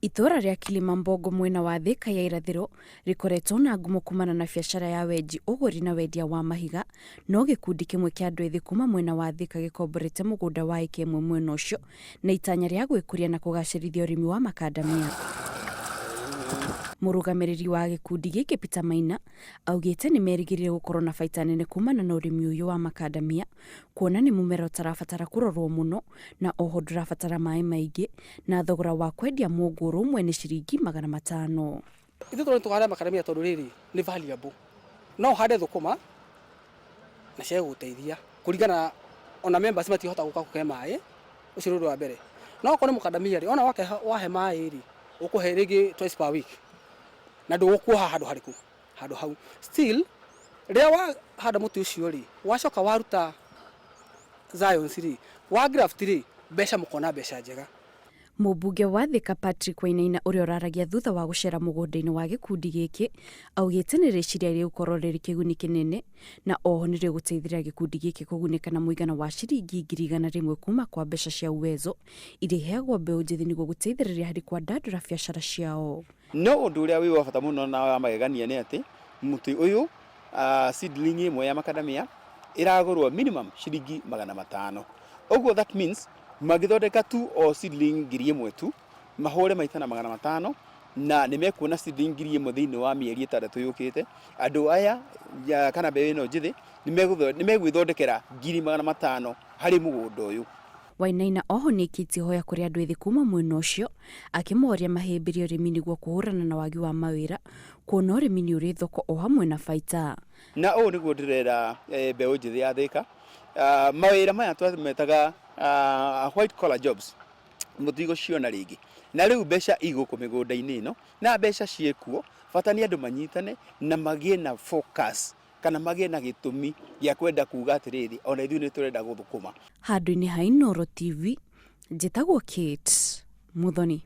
Itũũra rĩa Kilimambogo mwena wa Thika ya irathĩro rĩkoretwo na ngumo kumana na biacara ya wenji, ũgũri na wendia wa mahiga, no gĩkundi kĩmwe kĩa andũ ethĩ kuma mwena wa Thika gĩkomborete mũgũnda wa ĩka ĩmwe mwena ũcio na itanya rĩa gwĩkũria na kũgacĩrithia ũrĩmi wa makandamia. Mũrũgamĩrĩri wa gĩkundi gĩkĩ Peter Maina augĩte nĩ merĩgĩrĩire gũkorwo na baita nene kumana na ũrĩmi ũyũ wa makandamia kuona nĩ mũmera ũtarabatara kũrorwo mũno na oho ndũrabatara maĩ maingĩ na thogora wa kwendia mũngũrũ ũmwe nĩ ciringi 500. Ithuĩ tũrona tũhande makandamia tondũ rĩrĩ nĩ valuable. No ũhande thũkũma na ciage gũgũteithia kũringana ona members matingĩhota gũka kũhe maĩ, ũcio nĩ ũndũ wa mbere. No okorwo nĩ mũkandamia rĩ, ona wahe maĩ rĩ, ũkũhe rĩngĩ twice per week na ndũgũkuoha handũ harĩkũ? Handũ hau. Still rĩrĩa wahanda mũtĩ ũcio rĩ, wacoka waruta scions rĩ, wa graft rĩ, mbeca mũkona mbeca njega. Mũmbunge wa Thika Patrick Wainaina ũrĩa ũraragia thutha wa gũcera mũgũnda-inĩ wa gĩkundi gĩkĩ augĩte nĩ rĩciria rĩgũkorwo rĩrĩ kĩguni kĩnene na oho nĩ rĩgũteithĩrĩria gĩkundi gĩkĩ kũgunĩka na mũigana wa ciringi 100,000 kuma kwa mbeca cia Uwezo iria iheagwo mbeũ njĩthĩ nĩguo gũteithĩrĩria harĩ kwandandũra biacara ciao. No ũndũ ũrĩa wĩ wa bata mũno na wa magegania nĩ atĩ mũtĩ ũyũ seedling ĩmwe ya macadamia ĩragũrwo minimum ciringi 500. Ũguo that means mangĩthondeka tu o seedling 1000 tu, mahũre maita na 500 na nĩ mekuona seedling 1000 thĩinĩ wa mĩeri 6 yũkĩte. Andũ aya kana mbeũ ĩno njĩthĩ nĩ megwĩthondekera 500,000 harĩ mũgũnda ũyũ. Wainaina oho nĩaikĩtie ihoya kũrĩ andũ ethĩ kuma mwena ũcio akĩmoria mahĩmbĩrie ũrĩmi nĩguo kũhũrana na wagi wa mawĩra kuona ũrĩmi nĩ ũrĩ thoko o hamwe na baita. Na ũũ nĩguo ndĩrera mbeũ njĩthĩ ya Thĩka, mawĩra maya twametaga white collar jobs mũtigũciona rĩngĩ. Na rĩu mbeca i gũkũ mĩgũnda-inĩ ĩno, na mbeca ciĩkuo, bata nĩ andũ manyitane na magĩe na focus kana magĩe na gĩtũmi gĩa kwenda kuga atĩrĩrĩ, ona ithuĩ nĩ tũrenda gũthũkũma. Handũ-inĩ ha Inooro TV, njĩtagwo Kate Muthoni.